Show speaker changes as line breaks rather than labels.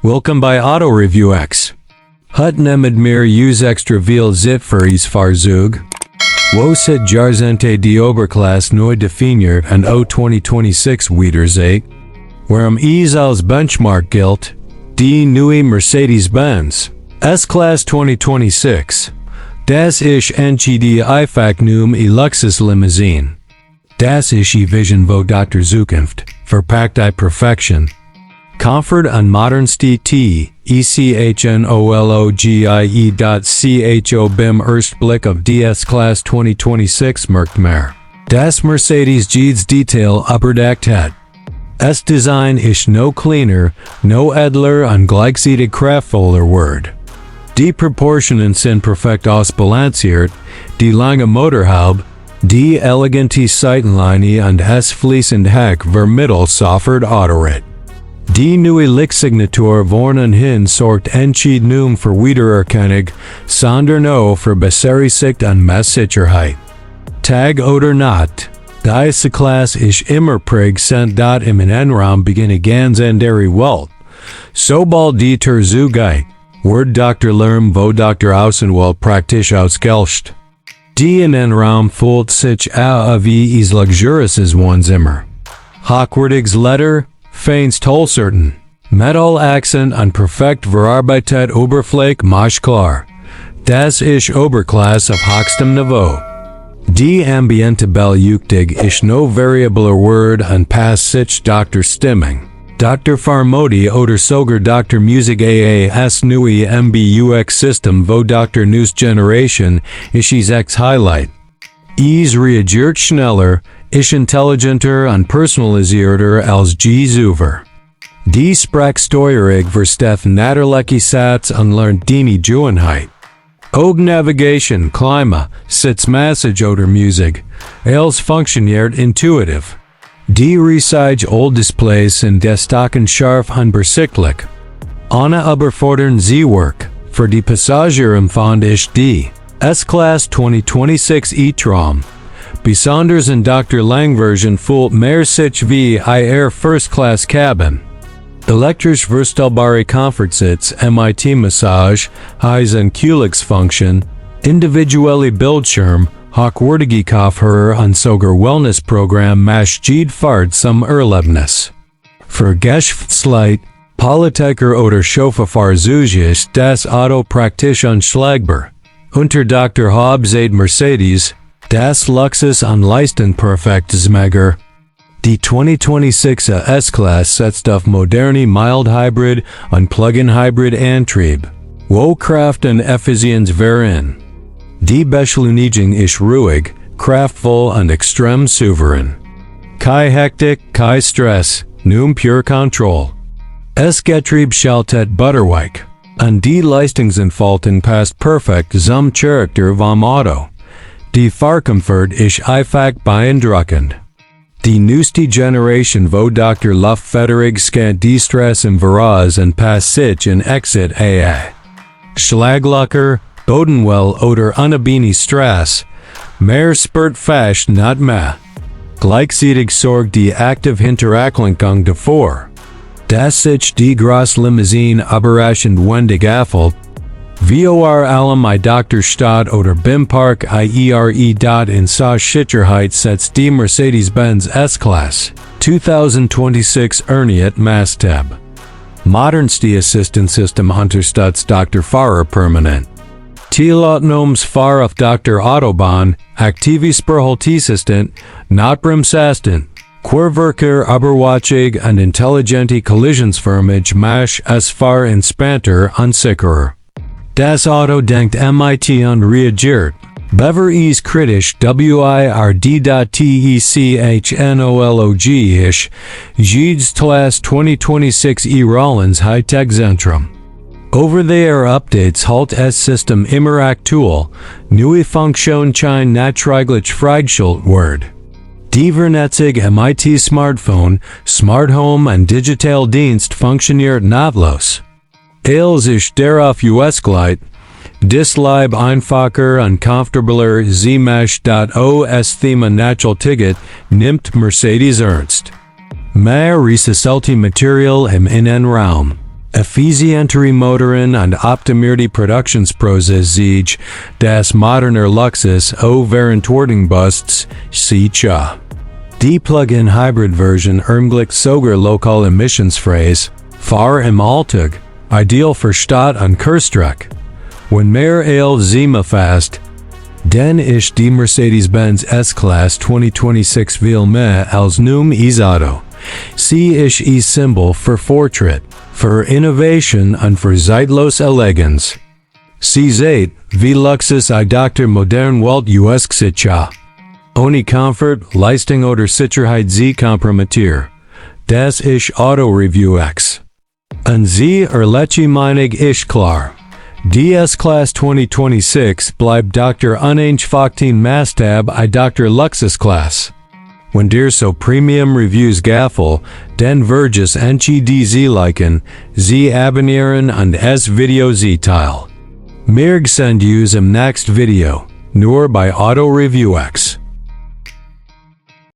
Welcome by AutoReviewX. Hut nemid mir use extra veel zit für is Fahrzeug. Wo sit Jahrzehnte die Oberklass neu definiert und O 2026 wieder zeigt. Warum is als Benchmark gilt. Die neue Mercedes-Benz S-Class 2026. Das isch die Ifak num Luxus Limousine. Das isch Vision vo Dr. Zukunft, verpackt I Perfection. Komfort und modernsti echnologie.cho bim Erstblick of DS-Class 2026 merkt mehr. Das Mercedes Jedes Detail überdeckt hat. Edels Design isch no cleaner, no edler und gleichzeitig kraftvoller Word. Die Proportionen sind perfekt ausbalanciert, die lange Motorhaube, die elegante Seitenlinie und das fließende Heck vermittelt Autorit. Die neue Lichtsignatur vorn hin sorgt entschieden für Wiedererkennung, sondern auch für bessere Sicht und Messsicherheit. Tag oder not, die S-Class isch immer prägsent im Innenraum beginne ganz andere Welt. Sobald die Tür zugeht, wird Dr. Lerm vo Dr. Außenwelt praktisch ausgelöscht. Die Innenraum fühlt sich wie is luxurious Wohnzimmer. Hochwertiges Leder, feins Tollcertain, Metal Accent und perfekt verarbeitet Oberfläche mache klar. Das isch Oberklass auf höchstem Niveau. Die Ambiente beleuchtig isch no variabler Word und passt sich Dr. Stimmung. Dr. Farmodi oder sogar Dr. Music AAS neue MBUX System vo Dr. News Generation isch X Highlight. Is reagiert schneller, isch intelligenter und personalisierter als je zuvor. Die Sprachsteuerung versteht naturliche Satz und lernt die Gewohnheit. Auch Navigation, Klima, Sitzmassage oder Musik, alles funktioniert intuitiv. Die Reseige old Displays sind destocken scharf und übersichtlich. Ohne überfordern sie Werk, für die Passagiere empfand ich die S-Class 2026 e-Tram. Besonders in Dr. Lang Version fühlt mehr sich wie IR First Class Cabin. Elektrisch verstellbare Komfortsitz, MIT Massage, Highs und Kuligsfunktion, individuelle Bildschirm, hochwertige Kopfhörer und sogar Wellnessprogramm macht jede Fahrt zum Erlebnis. Für Geschäftsleit, Politiker oder Chauffeurfahrzeuge ist das Auto praktisch unschlagbar. Unter Dr. Hobbs Mercedes, das Luxus und Leistenperfektesmager. Die 2026 S-Class setzt auf moderne Mild Hybrid und Plug-in Hybrid Antrieb, wo Kraft und Effizienz vereinen. Die Beschleunigung isch ruhig, kraftvoll und extrem souverän. Keine Hektik, kein Stress, nur pure Control. Es Getrieb schaltet butterweich, und die Leistungsentfaltung passt perfekt zum Charakter vom Auto. Die Fahrkomfort isch einfach beeindruckend. Die neueste Generation vo Dr. Luftfederig scant die Stress im Voraus und passt sich in Exit AA. Schlaglocker, Bodenwell oder unabhängig Stress, mehr spurt fast not mehr. Gleichzeitig sorgt die aktive Hinterablenkung davor, dass sich die große Limousine überraschend wendig anfühlt. Vor allem I Dr. Stadt oder Bimpark IERE. In sa Sicherheit setzt die Mercedes-Benz S-Class 2026 erniet Massstäb. Modernsti Assistant System unterstützt Dr. Fahrer permanent. Autonomes Fahr auf Dr. Autobahn, aktives Verhaltensystem, Notbremsassistent, Querverkehr überwachig und intelligenti Kollisionsvermeidung mache es Fahr entspannter und sicherer. Das Auto denkt MIT und reagiert. Bever is kritisch WIRD.technolog isch Jedes Class 2026 Rollins High-Tech Zentrum. Over-the-air updates halt es System immer aktuell, neue Funktion schein nachträglich freigeschaltet Word. Die vernetzig MIT Smartphone, Smart Home und Digital Dienst funktioniert nahtlos. Edels isch darauf US-Gleit, Disleib einfacher und comfortabler Zmesh.os Thema Natural Ticket nimmt Mercedes ernst. Mehr resisselte Material im Innenraum. Effizientere Motoren und optimierte Produktionsprozesse das moderner Luxus Verantwortungsbewusst sicher. Die Plug-in Hybrid Version ermöglicht sogar lokal emissionsfreies Fahr im Alltag, ideal für Stadt und Kurzstrecke. Wenn mehr als fast, denn isch die Mercedes-Benz S-Class 2026 viel mehr als Auto. Sie isch Symbol für Fortschritt, für Innovation und für zeitlos Eleganz. Sie zeigt, wie Luxus Dr. modern Welt sicher. Ohne Komfort, Leistung oder Sicherheit sie kompromittiert. Das isch AutoReviewX. Und sie erleche Meinung isch klar. Die S-Class 2026 bleibt Dr. uneingefochten Massstäb Dr. Luxus-Class. Wenn dir so Premium Reviews gaffel, den verges enchi die liken, sie abonnieren und es Video teil. Mirg send yous im next video, nur bei AutoReviewX.